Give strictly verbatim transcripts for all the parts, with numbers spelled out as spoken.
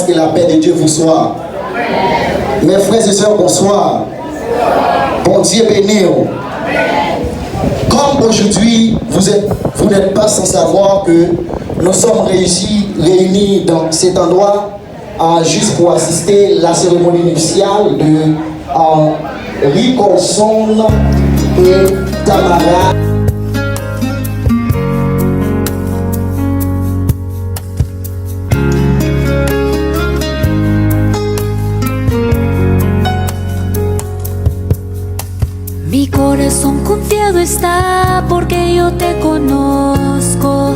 Que la paix de Dieu vous soit. Mes frères et sœurs, bonsoir. Bondieu beni w. Comme aujourd'hui, vous êtes, vous n'êtes pas sans savoir que nous sommes réussis, réunis dans cet endroit, euh, juste pour assister la cérémonie nuptiale de, euh, Ricolson et Tamara. Mi corazón confiado está porque yo te conozco.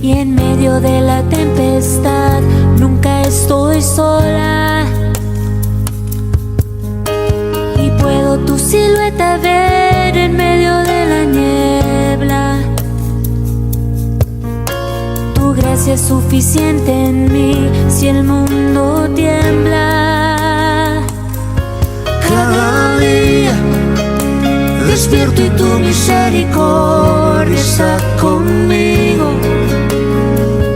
Y en medio de la tempestad nunca estoy sola. Y puedo tu silueta ver en medio de la niebla. Tu gracia es suficiente en mí si el mundo tiembla. Cada día despierto y tu misericordia está conmigo.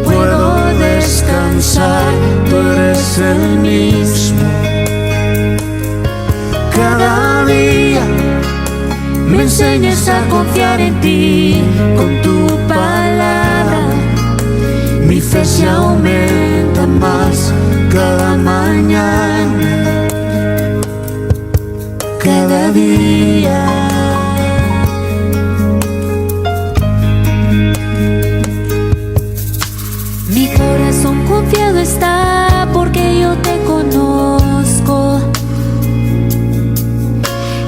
Puedo descansar, tú eres el mismo. Cada día me enseñas a confiar en ti con tu palabra. Mi fe se aumenta más cada mañana, cada día. Mi corazón confiado está porque yo te conozco.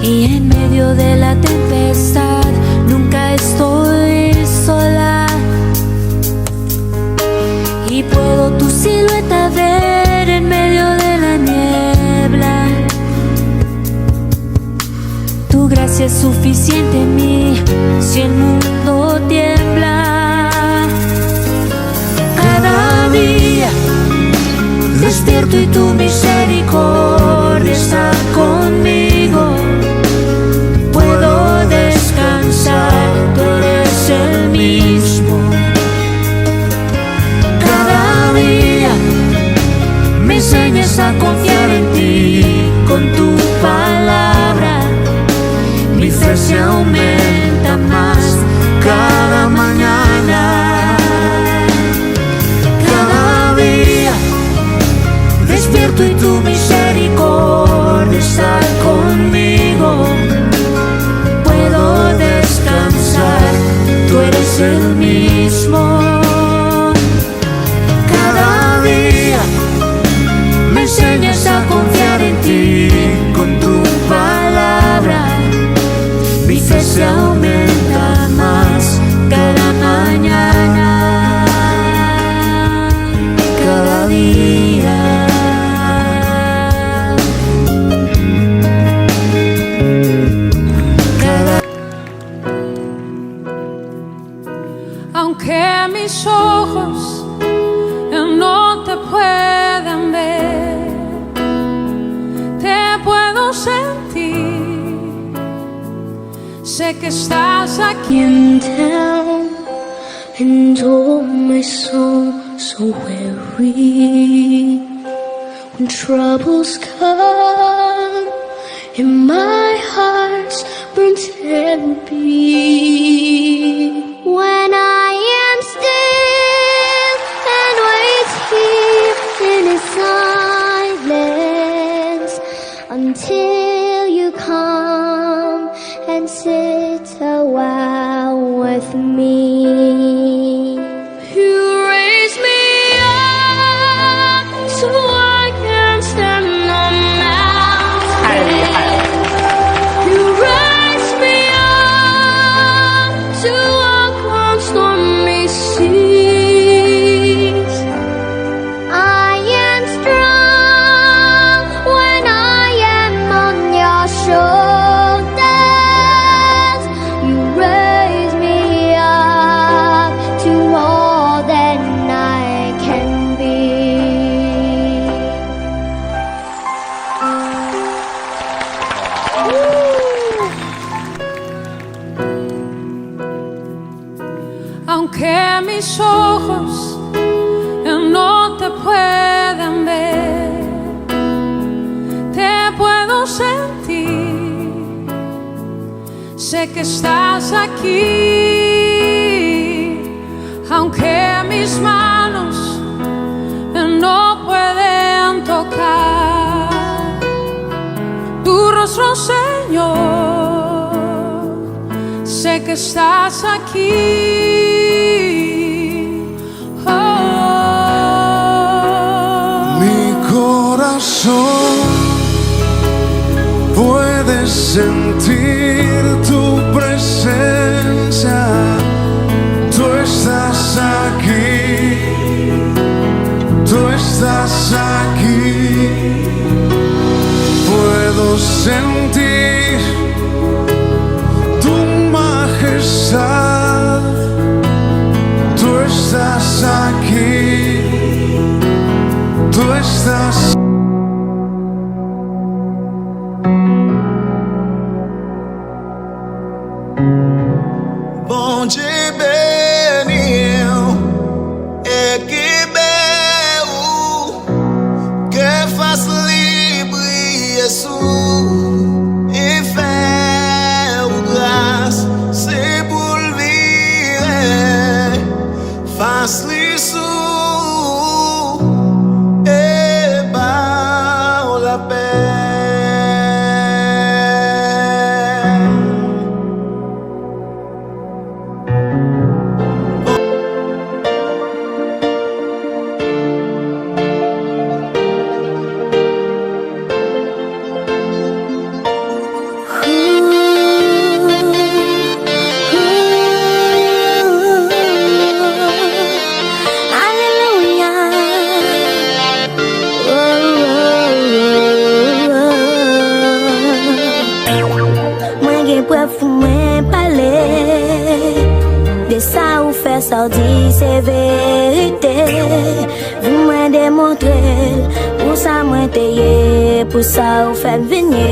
Y en medio de la tempestad nunca estoy sola. Y puedo tu silueta ver en medio de la niebla. Tu gracia es suficiente en mí si el mundo tiembla. Cada día despierto y tu misericordia está conmigo. Puedo descansar, tú eres el mismo. Cada día me enseñas a confiar en ti con tu palabra. Mi fe se aumenta más cada mañana. Cada día despierto y tu misericordia está conmigo. Puedo descansar, tú eres el mismo. Cada día me enseñas a confiar en ti con tu palabra. Mi fe se aumenta más cada mañana, cada día. Cada Aunque mis ojos no te puedan ver, te puedo sentir. Sé que estás aquí. Been down and oh my soul so weary. When troubles come and my heart burns heavy. When I am still and wait here in silence until you come and sit a while with me. You raise me up so I can stand on mountains. You raise me up to walk on stormy seas. I am strong when I am on your shoulders. You raise me up to more than I can be. Aunque mis ojos no Pueden ver, te puedo sentir. Sé que estás aquí, aunque mis manos no pueden tocar tu rostro, Señor. Sé que estás aquí. Mi corazón puede sentir tu presencia. Tú estás aquí, tú estás aquí. Puedo sentir tu majestad, tú estás aquí, tú estás. Bondye beni w e kenbe w. Ke fas li briye sou ou e fè ou gras, se pou l vire fas li sou ou e ba w lapè. Alelouya. Mwen gen prèv pou mwen pale de sa ou fè, sa w di se verite. Pou mwen demontre l, pou sa mwen te ye, pou sa ou fè m vin ye.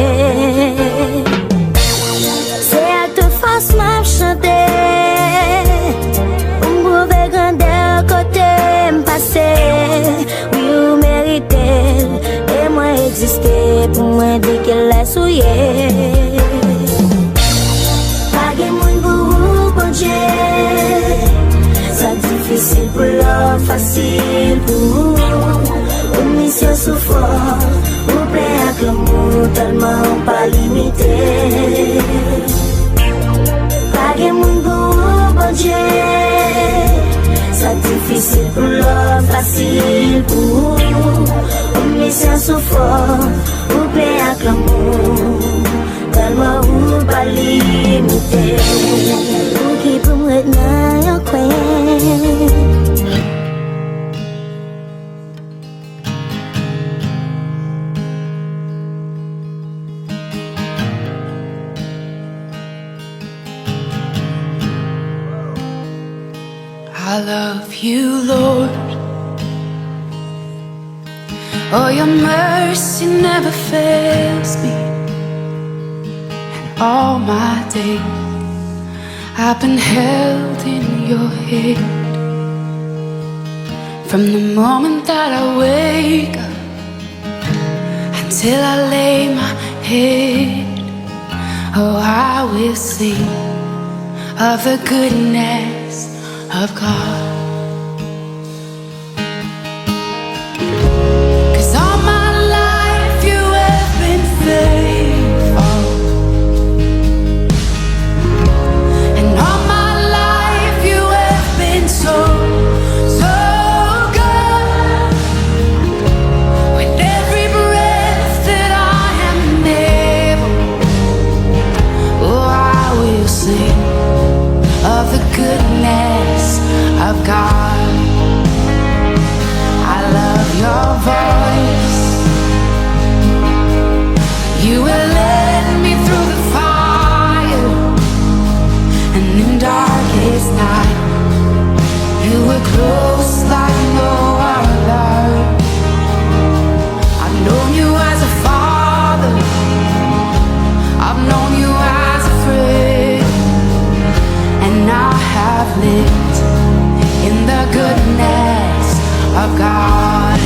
Se ak tout fòs m ap chante, pou m pwouve grandè w kote m pase. Wi, ou merite l, e mwen egziste pou mwen di kilès ou ye. Pa gen moun pou ou, Bondye. Sa difisil pou lòm, fasil pou ou. Ou misyon sou fò, ou plen ak lanmou, tèlman ou pa limite. Pa gen moun pou ou, Bondye. Sa difisil pou lòm, fasil pou ou. Ou misyon sou fò, ou plen ak lanmou. Tèlman ou pa limite. Pou ki pou m ret nan yon kwen? I love you, Lord. Oh, your mercy never fails me. And all my days, I've been held in your hand. From the moment that I wake up until I lay my head, oh, I will sing of the goodness of God. 'Cause all my life you have been faithful. And all my life you have been so, so good. With every breath that I am able, oh, I will sing of the goodness of God. I love your voice. You will lead me through the fire and in darkest night. You were close like no other. I've known you as a father. I've known you as a friend. And I have lived in the goodness of God.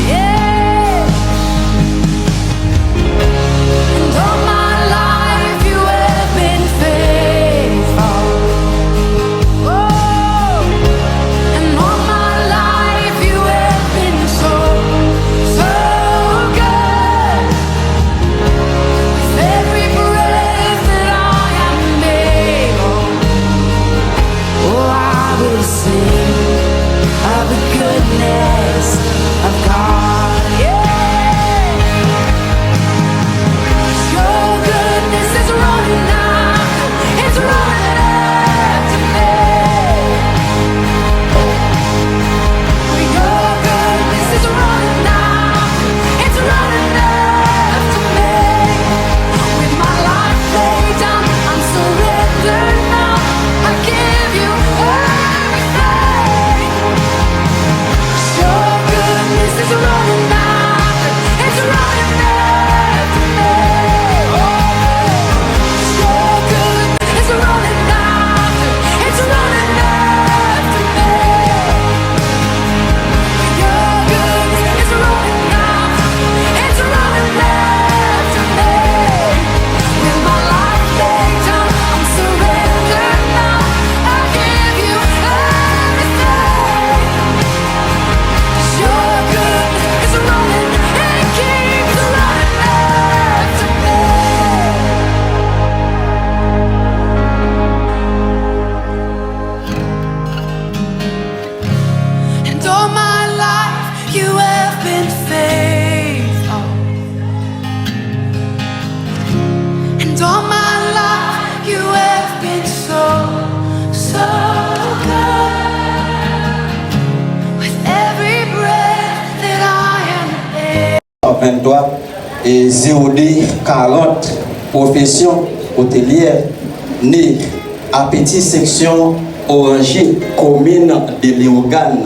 And all my life you have been faithful. And all my life you have been so, so good. With every breath that I am able. Venntwa e zewo de karant, pwofesyon, otelyè, ne, Apeti, seksyon Oranje, komin de Leyogàn,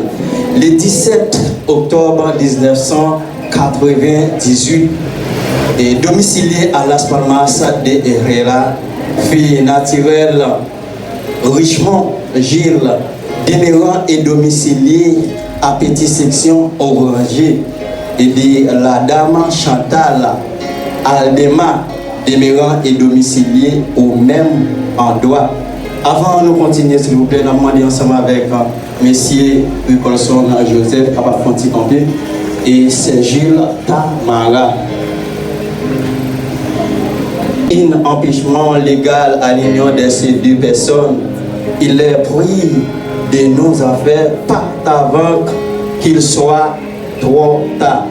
le disèt oktòb diznèf san katrevendizwit, e domisilye a Las Palmas de Herrera, fi natirèl Richemond Gilles, demeran e domisilye Apeti, seksyon Oranje, e de la dam Chantal Aldema, demeran e domisilye o menm andwa. Avan nou kontinye, silvouplè, n ap mande ansanm avèk, euh, mesye Ricolson Joseph kapab fè yon ti kanpe, e sè Gilles Tamara. In empêchement légal à l'union de ces deux personnes, il est pris de nos affaires, pas avant qu'il soit twò ta.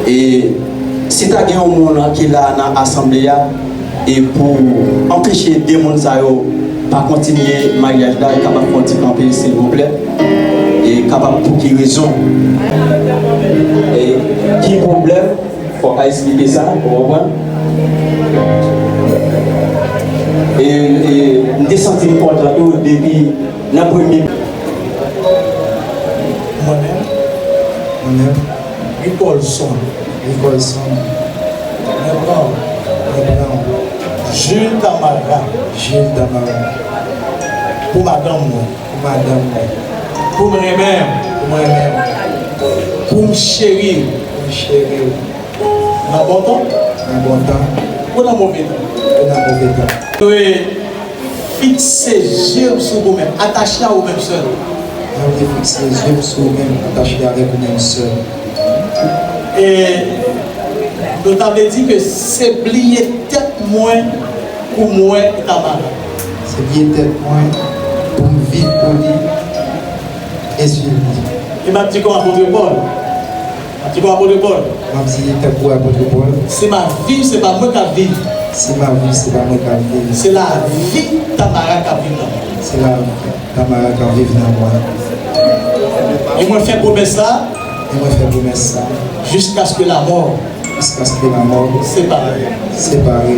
E si ta gen yon moun ki la nan asanble a, e pou anpeche de moun sa yo pa kontinye maryaj la, e kapab fè yon ti kanpe, silvouplè, e kapab pou ki rezon, e ki pwoblèm, fòk a esplike sa, ou konprann? E, e m te santi m kontan tou depi nan premye. Mwen menm, mwen menm, Ricolson, Ricolson, mwen pran w, mwen pran w, Jules Tamara, Jules Tamara, pou madanm mwen, pou madanm mwen, pou m renmen w, pou m renmen w, pou m cheri w, pou m cheri w. Nan bon tan? Nan bon tan. Ou nan move tan? Ou nan move tan. Dwe fikse je w sou ou menm, atache a ou menm sèl. Mwen vle fikse je m sou ou menm, atache avèk ou menm sèl. E nou ta vle di ke se bliye tèt mwen pou mwen Tamara. Se bliye tèt mwen pou m viv pou li e swiv li. E m ap di kòm apot Pòl. Apot Pòl. M ap di tankou apot Pòl. Si m ap viv, se pa mwen k ap viv. Si m ap viv, se pa mwen k ap viv. Se lavi Tamara k ap viv nan mwen. Se lavi Tamara k ap viv nan mwen. E mwen fè pwomès sa. E mwen fè pwomès sa. Jiskaske lamò. Jiskaske lamò. Separe. Separe.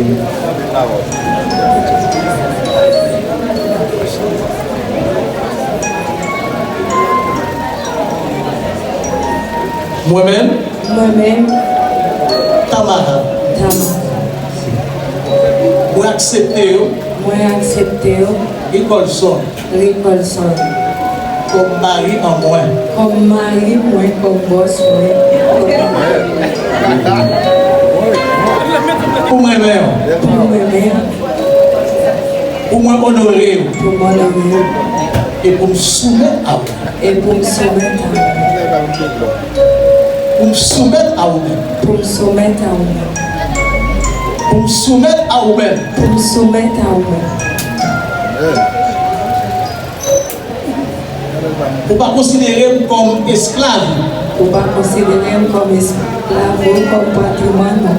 Mwen menm. Mwen menm. Tamara. Tamara. Mwen aksepte yo. Mwen aksepte yo. Ricolson. Ricolson. Kòm mari an mwen. Kòm mari mwen, kòm bòs mwen. Pou mwen menm. Pou mwen menm. Pou mwen onore w. Pou mwen onore w. E pou m soumèt a ou. E pou m soumèt a ou. Pou m soumèt a ou menm. Pou m soumèt a ou menm. Pou m soumèt a ou menm. Pou m soumèt a ou menm. Ou pa konsidere m kòm esklav. Ou pa konsidere m kòm esklav ou, kòm patrimwàn ou.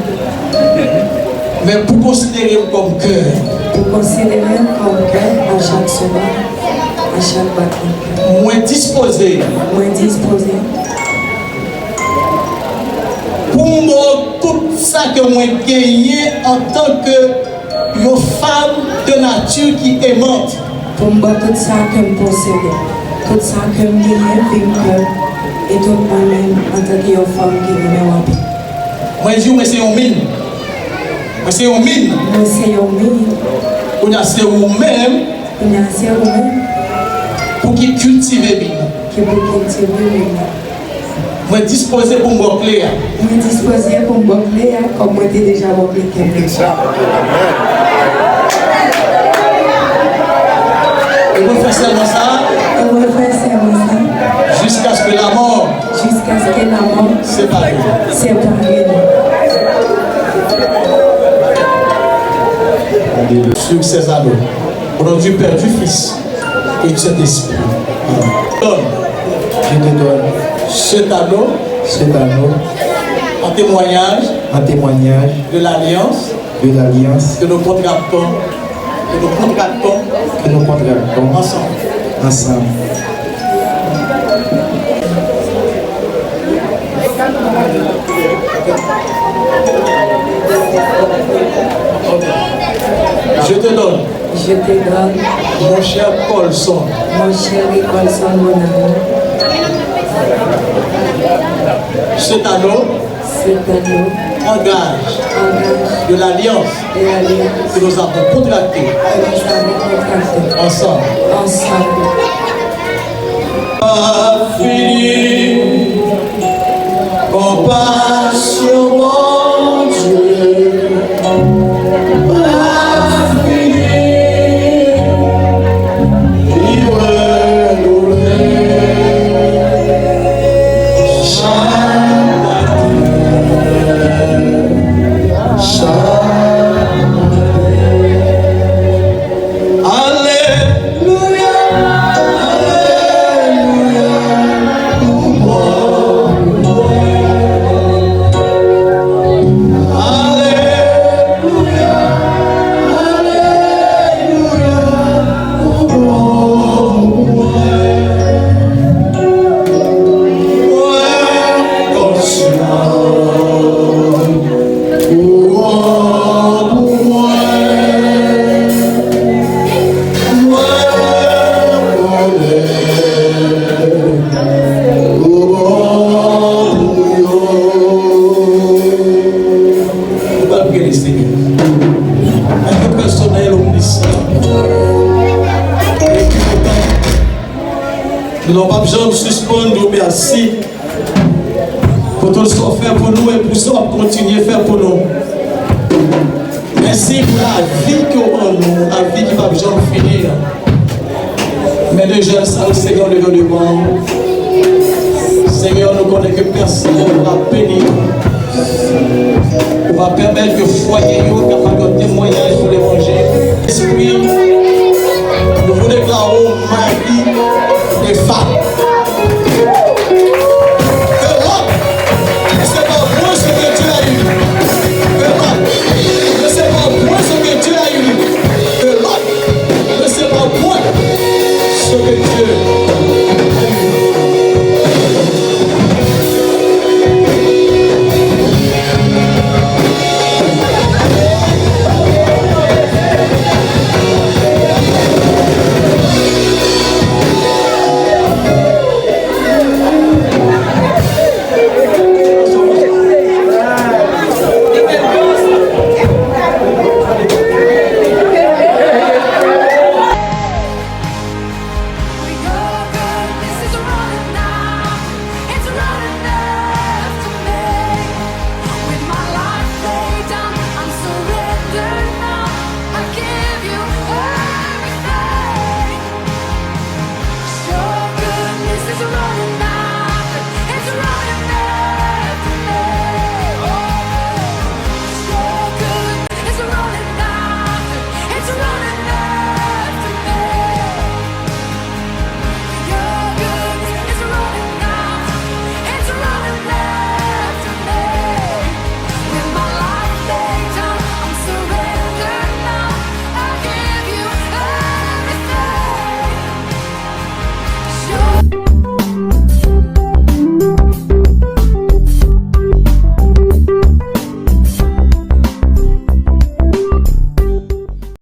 Men pou konsidere m kòm kè. Pou konsidere m kòm kè a chak swa, a chak batman kè. Mwen dispoze. Mwen dispoze. Pou m ba w tout sa ke mwen genyen antanke yon fanm de nati ki emante. Pou m ba w tout sa ke m posede, tout sa ke m genyen, vi m pè, e tout mwen menm antanke yon fanm ki renmen w anpil. Mwen di w, mwen se yon min. Mwen se yon min. Mwen se yon min. Kounye a, se ou menm Kounye a, se ou menm. Pou ki kiltive vin nan. Ki pou kiltive vin nan. Mwen dispoze pou m ba w kle a. Mwen dispoze pou m ba w kle a, kòm mwen te deja ba w kle kè m nan. E mwen fè sèman sa. E mwen fè sèman sa. Jiskaske lamò. Jiskaske lamò. Separe. Separe nou. Suivre ses anneaux. Au nom du Père, du Fils et du Saint-Esprit. Amen. Donne. Je te donne. Cet anneau. Cet anneau. En témoignage. En témoignage. De l'alliance. De l'alliance. Que nous contractons. Que nous contractons. Que nous contractons. Ensemble. Ensemble. Je te donne. Je te donne. Mon cher Colson. Mon cher Colson, mon amour. Cet anneau. Cet anneau. Engage. Engage. De l'alliance. De l'alliance. Que nous avons contractée. Que nous avons contractée. Ensemble. Ensemble. Pa fini, konpasyon Bondye pa fini, li renouvle chak maten, chak maten. Alelouya, alelouya, ou bon pou mwen. Alelouya, alelouya, ou bon pou mwen. Mwen konsyan. Ou bon pou mwen, mwen konnen ou bon pou yo. Nou pral priye Lesenyè. Èske pèsonèl omnisyan. Nou p ap janm sispann di w mèsi. Pou tout sa w fè pou nou e pou sa w ap kontinye fè pou nou. Mèsi pou lavi ke w ban nou, lavi ki p ap janm fini an. Men de jèn sa yo, Senyè, w leve yo devan w. Senyè, nou konnen ke pèsonèl ou va beni yo. Ou va pèmèt ke fwaye yo kapab yon temwayaj pou levanjil.